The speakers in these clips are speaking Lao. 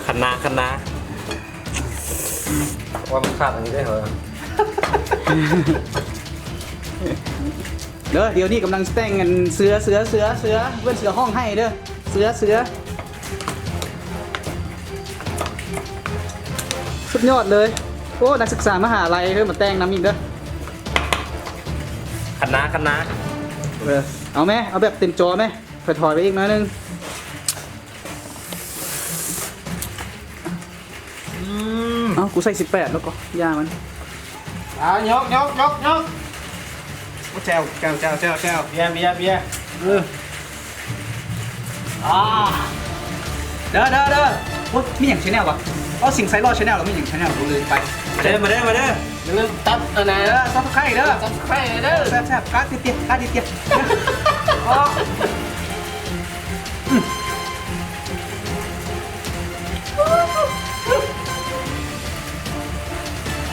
ຄັນນາ ຄັນນາ ວ່າມັນຂາດອັນນີ້ໄດ້ເຫາະ. ເດີ ດຽວນີ້ກຳລັງແຕ່ງອັນເສືອ ເສືອ ເສືອ ເສືອ ເອີ້ນເສືອຮ້ອງໄຫ້ເດີ ເສືອ ເສືອ ສຸດຍອດເລີຍ. ໂອ້ ນັກສຶກສາມະຫາໄລເດີ ມາແຕ່ງນຳອີກເດີ. ຄັນນາ ຄັນນາ ເອີ ເອົາແມ ເອົາແບບເຕັມຈໍແມ. ຄ່ອຍຖອຍໄປອີກໜ້ອຍໜຶ່ງ. ອືມ ເອົ້າ ກູໃສ່ສິບແປດແລ້ວກໍຢ່າມັນ. ອ່າ ຍົກ ຍົກ ຍົກ ຍົກ. ໂອ້ ແຈ່ວ ແຈ່ວ ແຈ່ວ ແຈ່ວ ແຈ່ວ. ເບຍ ເບຍ ເບຍ. ເອີ ອ່າ ເດີ ເດີ ເດີ. ໂອ້ຍ ມີຫຍັງແຊນແນວວະ? ເອົາ ສິງໄຊລໍແຊນແນວ ແລ້ວມີຫຍັງແຊນແນວ ກູລືມໄປ. ເດີ ມາເດີ ມາເດີ. ຢ່າລືມຕັດອັນນັ້ນເດີ ຊັບສະໄຄຣບ໌ເດີ ຊັບສະໄຄຣບ໌ເດີ ແຊບໆ ກັດຕິດໆ ກັດຕິດໆ. ອໍ ອືມ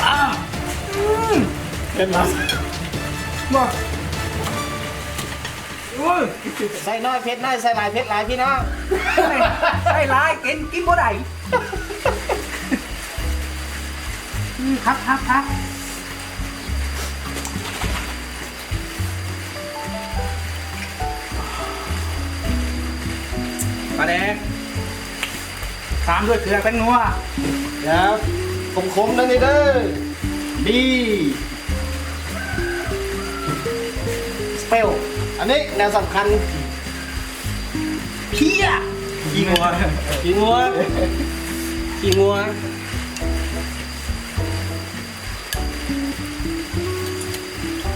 ອ່າ ອືມ ເຜັດມາກ ບໍ່ ໂອ້ຍ ໃສ່ໜ້ອຍເຜັດໜ້ອຍ ໃສ່ຫຼາຍເຜັດຫຼາຍ ພີ່ນ້ອງ. ໃສ່ຫຼາຍກິນ ກິນບໍ່ໄດ້. ອືມ ຄັກ ຄັກ ຄັກ. ປາແດກ ຕາມດ້ວຍເກືອແປ້ງນົວ. ຢ່າ ຂົມໆ ນຳນີ້ເດີ ບີ ສະເປວ. ອັນນີ້ແນວສຳຄັນ ເພຍ ຂີ້ງົວ ຂີ້ງົວ ຂີ້ງົວ.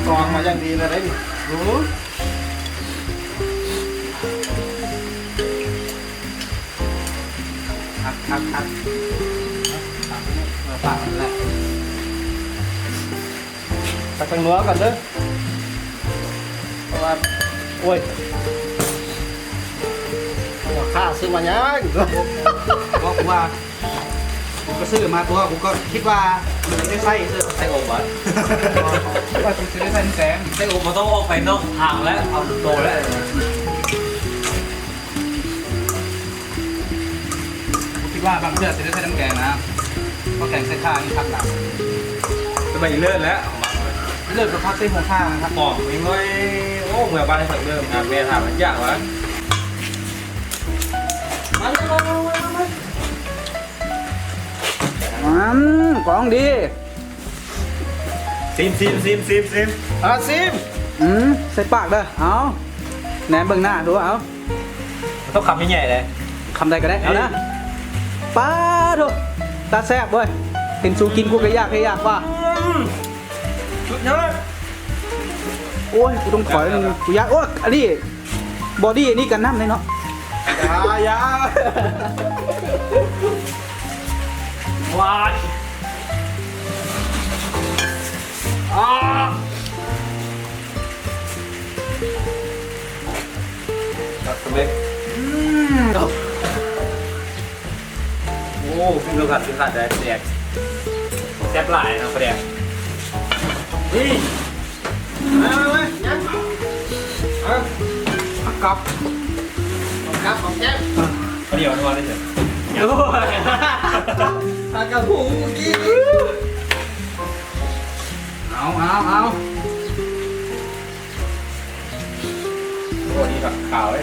ກອງມາຢ່າງດີເລີຍເດ້ນີ້. ໂອ້ ຄັກ ຄັກ ຄັກ. ເອົາປາກມັນແຫຼະ ຕັກແປ້ງນົວກ່ອນເດີ ເພາະວ່າ ໂອ້ຍ ຫົວຂ້າຊື້ມາຫຍັງ ບອກວ່າ ກູກໍຊື້ມາຕົວະ ກູກໍຄິດວ່າມັນຊິໄດ້ໃຊ້ເຊື່ອ. ໃສ່ອົບບໍ່? ວ່າຕ້ອງຊິໄດ້ໃສ່ນ້ຳແກງ. ໃສ່ອົບບໍ່ຕ້ອງອອກໄປນອກທາງແລ້ວ ເອົາໂຕແລ້ວ. ກູຄິດວ່າບາງເທື່ອຊິໄດ້ໃສ່ນ້ຳແກງນະ ເພາະແກງໃສ່ຂ່ານີ້ຄັກຫຼາຍ. ສະບາຍອີເລີດແລ້ວ ອີເລີດກໍພັກໃສ່ຫົວຂ່ານະຄັບ ຫອມງອຍໆ. ໂອ້ ເມືອບ້ານໃຫ້ເພິ່ນເດີ ແມ່ຖາມມັນຢາກວ່າ ມາເລີຍ ມາ ມາ ມາ ມາ. ອືມ ຂອງດີ. ຊີມ ຊີມ ຊີມ ຊີມ ຊີມ. ອ່າ ຊີມ. ອືມ ໃສ່ປາກເດີ. ເອົາ ແນມເບິ່ງໜ້າດູ ເອົາ. ຕ້ອງຄຳໃຫຍ່ໆເດ້. ຄຳໃດກໍໄດ້ ເອົານະ. ປາໂທ້ ຕາແຊບເວີຍ. ເຫັນສູກິນ ກູກໍຢາກ ຢາກວ່າ. ອືມ ສຸດຍອດ. ໂອ້ຍ ກູຕ້ອງຖອຍ ກູຢາກ. ໂອ້ຍ ອັນນີ້ ບອດີ້ອັນນີ້ກັນນ້ຳເລີຍເນາະ. ຢ່າ ຢ່າ ວ້າຍ ອາ ຕັດສະເລັກ. ອືມ ໂອ້ ກິນເຂົ້າກັນຄືຂາດໄດ້ປາແດກ ແຊບຫຼາຍເນາະປາແດກ. ນີ້ ມາ ມາ ມາ ຍັງ ເອົາ ກັບ ກັບ ກັບ ແກ້ມ ເອົາດຽວນອນເລີຍ. ໂອ້ຍ ຫາກັບຫູກີ້. ເອົາ ເອົາ ເອົາ. ໂອ້ ນີ້ຜັກຂາວເດ້.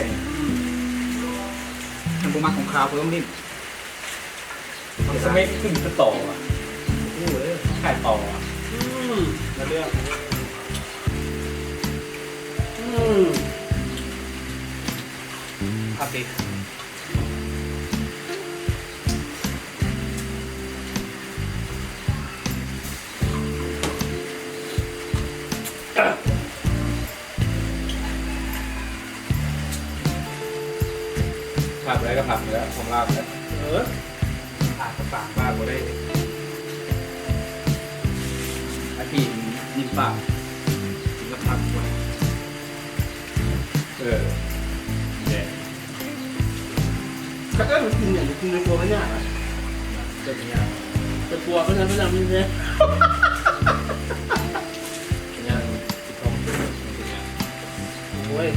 ມັນບໍ່ມັກຂອງຂາວ ເພິ່ນລົງດິນ. ສະເມັກຂຶ້ນກະຕໍອະ ໂອ້ຍ ຂາຍຕໍ່ອະ. ອືມ ລະເລື່ອງ. ອືມ ຄັກດີ. ຂາດບໍ່ໄດ້ກໍຜັກນີ້ແຫຼະ ຂອງລາວນີ້ແຫຼະ. ເອີ ຂາດກໍປາກວ່າບໍ່ໄດ້ ອາທິດນີ້ປາກກິນກັບຜັກບໍ່ໄດ້. ເອີ ນີ້ແຫຼະ. ຄັນເອີ້ນກິນຫຍັງ ກິນໃນຄົວກໍຍາກນະ. ເຈົ້າກໍຍາກ ແຕ່ຜົວເພິ່ນນະ ເພິ່ນຍັງມີແຮງ ຍັງ ໂອ້ຍ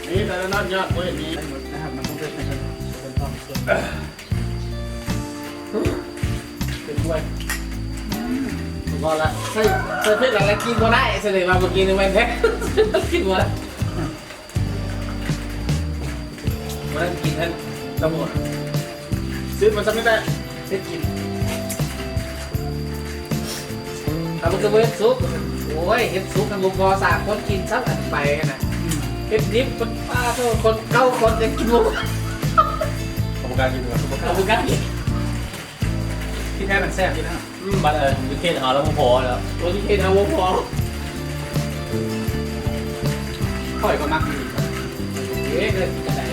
ໂອ້ຍ ນີ້ແຕ່ລະນອດຍອດບໍ່ເຫັນມີ ມັນຕ້ອງເປັນ ເປັນຖ້ວຍ ອືມ ພໍລະ ໃສ່ ໃສ່ເຜັດຫຼາຍ ແລ້ວກິນບໍ່ໄດ້ ສະແດງວ່າບໍ່ກິນແມ່ນແທ້ ກິນບໍ່ໄດ້. ບໍ່ໄດ້ກິນແທ້ ຕຳຫຼວດ ຊື້ມາຊຳນີ້ແຫຼະ ເຮັດກິນ ຖ້າມັນກໍບໍ່ເຮັດສຸກ ໂອ້ຍ ເຮັດສຸກມັນບໍ່ພໍ ສາມຄົນກິນຊຳ ອັນໄປຫັ້ນນະ ອືມ ເຮັດດິບ ປາໂທ້ ຄົນເກົ້າຄົນຍັງກິນບໍ່ ເຂົາບໍ່ກ້າກິນ ເຂົາບໍ່ກ້າກິນ ທີ່ແທ້ມັນແຊບຢູ່ນະ ອືມ ບັດ ເອີ ຢູ່ເຂດເຮົາແລ້ວບໍ່ພໍແລ້ວ ໂອ້ ຢູ່ເຂດເຮົາບໍ່ພໍ ຂ້ອຍກໍມັກຢູ່ ເອີ ເດີ ກິນໄດ້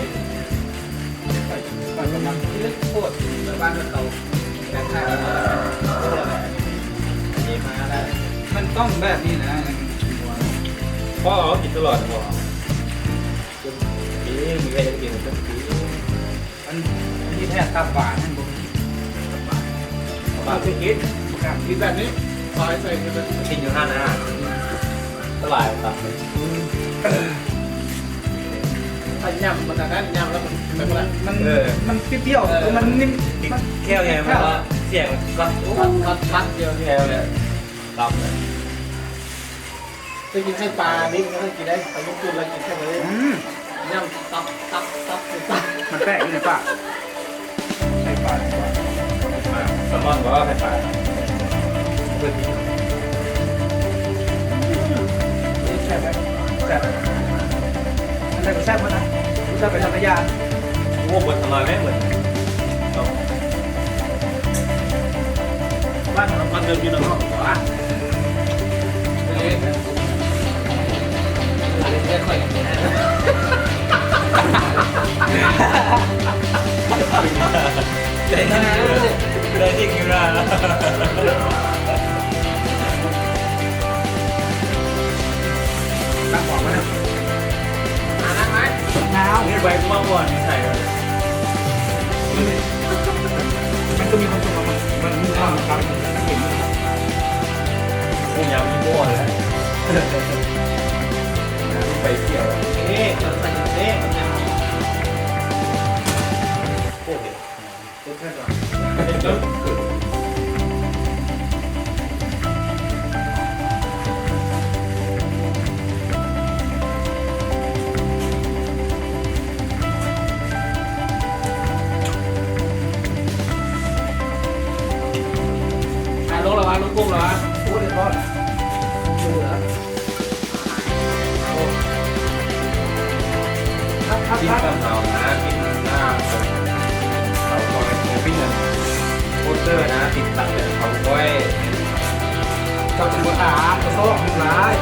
ຂ້ອຍ ຂ້ອຍກໍມັກກິນໂພດ ແບບວ່າເຂົາແບບນັ້ນ ເອີ ເດ ມາໄດ້ ມັນຕ້ອງແບບນີ້ນະ ພໍ່ເຮົາກິນຕະຫຼອດບໍ່ ເອີ ມີໃຜກິນກໍກິນ ອັນ ອັນນີ້ແທ້ຕັບຫວານນັ້ນບໍ່ມີ ຕັບຫວານ ຕັບຫວານຄືກິນ ກິນແບບນີ້ ຄອຍໃສ່ຄືແບບ ກິນຢູ່ຮ້ານອາຫານ ຫຼາຍຕັບ ອືມ ຖ້າຫຍ້ຳມັນອັນນັ້ນ ຫຍ້ຳແລ້ວມັນ ມັນ ມັນ ເອີ ມັນປ່ຽວໆ ເອີ ມັນ ມັນແຂ້ວໃຫຍ່ ມັນກໍສຽງມັນກໍ ມັນ ມັນ ມັນ ແຂ້ວແຫຼະ ຕັບ ໄປກິນໄຂ່ປານີ້ ມັນກໍໄດ້ກິນໄດ້ ໄປຍີ່ປຸ່ນແລ້ວກິນໄຂ່ປານີ້ ອືມ ຍຳຕັບ ຕັບ ຕັບ ຕັບ ມັນແປກຢູ່ໃນປາກ ໄຂ່ປາ ແຊລມອນບໍ່ ໄຂ່ປາ ແຊບ ແຊບ ອັນໃດກໍແຊບໝົດນະ ແຊບໄປທຳມະຍາ ໂອ້ ເບິດທຳມະແມ່ນເບິດ ບ້ານເຮົາມັນເດີນຢູ່ນະເນາະ ໄດ້ທີ່ຢູ່ນະ ຕັ້ງຂອງມາ ໜາວ ມີໃບມ່ວງອ່ອນໃສ່ ມັນ ມັນກໍມີຄວາມສຸກ ມັນ ມັນມີຄວາມ ເຫັນ ໂອ້ ຍາມມີໝໍ້ແລ້ວ ໄປທ່ຽວ ເອ ມັນໃສ່ເດ້ ໂອ້ ເຫັນ ອ່ະ ລົງແລ້ວວະ ລົງກຸ້ງແລ້ວວະ ໂອ້ ຮຽບຮ້ອຍ ເຫຼືອ ກິນຕຳເຮົານະ ກິນໜ້າເຂົາກ້ອຍ ກິນອັນໂຄເຕີນະ ກິນຕຳເຂົາກ້ອຍ ເຈົ້າຊິບໍ່ຖາມ ກະຊອກມັນຫຼາຍ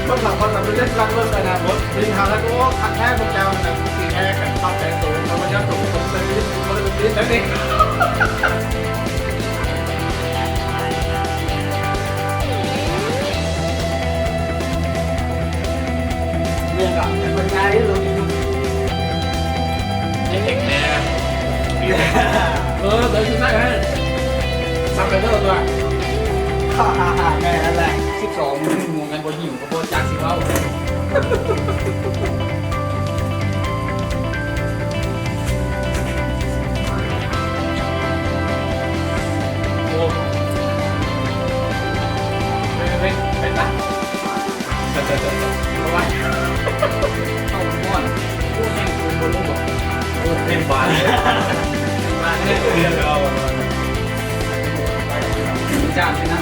ເບິ່ງລະຄອນລະເປັນເລື່ອງລັກເລີກອະນາຄົດ ກິນເຮົາລະໂອ້ ຄັກແທ້ພວກເຈົ້ານະ ຊິແທ້ກັນ ເຂົ້າໃຈໂຕ ເຂົາບໍ່ຢາກໂຕ ເຂົາບໍ່ໄດ້ ບໍ່ໄດ້ເປັນແນວນີ້. ເລື່ອງກໍເປັນໄປໄດ້ ເອີ ເດີນຂຶ້ນໄດ້ ຊັບໄປເດີຕົວ ແມ່ນຫັ້ນແຫຼະ ສິບສອງໂມງ ກັນບໍ່ຫິວກໍບໍ່ຈັກຊິເວົ້າ ໂອ້ ເປັນ ເປັນ ເປັນຕາ ເອົາໄວ້ ເຂົ້າຮ້ອນ ໂອ້ ແຫ້ງ ໂອ້ ແຫ້ງບາດ ແຫ້ງບາດແທ້ ເດືອດເອົາ ຈານໄປນຳ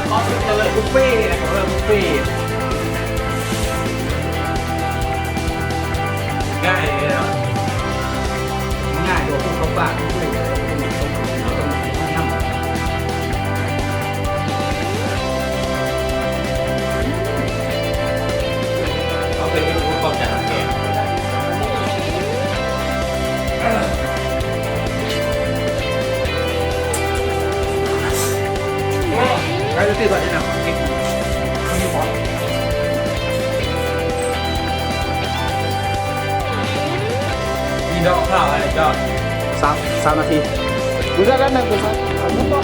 ເຂົາເອີ້ນບຸບເຟ ເຂົາເອີ້ນບຸບເຟ ງ່າຍເລີຍເນາະ ງ່າຍກວ່າຜູ້ເຂົ້າປ່າ ຜູ້ເຂົ້າປ່າ ເຮົາເຄີຍເຮັດພວກເຂົ້າຈານແກງ ໃກ້ຈະຕິດແລ້ວນີ້ນະ ມີດອກຂາວໃຫ້ເຈົ້າ ສາມ ສາມນາທີ ບໍ່ໃຊ້ແລ້ວ ໜຶ່ງ ບໍ່ໃຊ້ ມັນບໍ່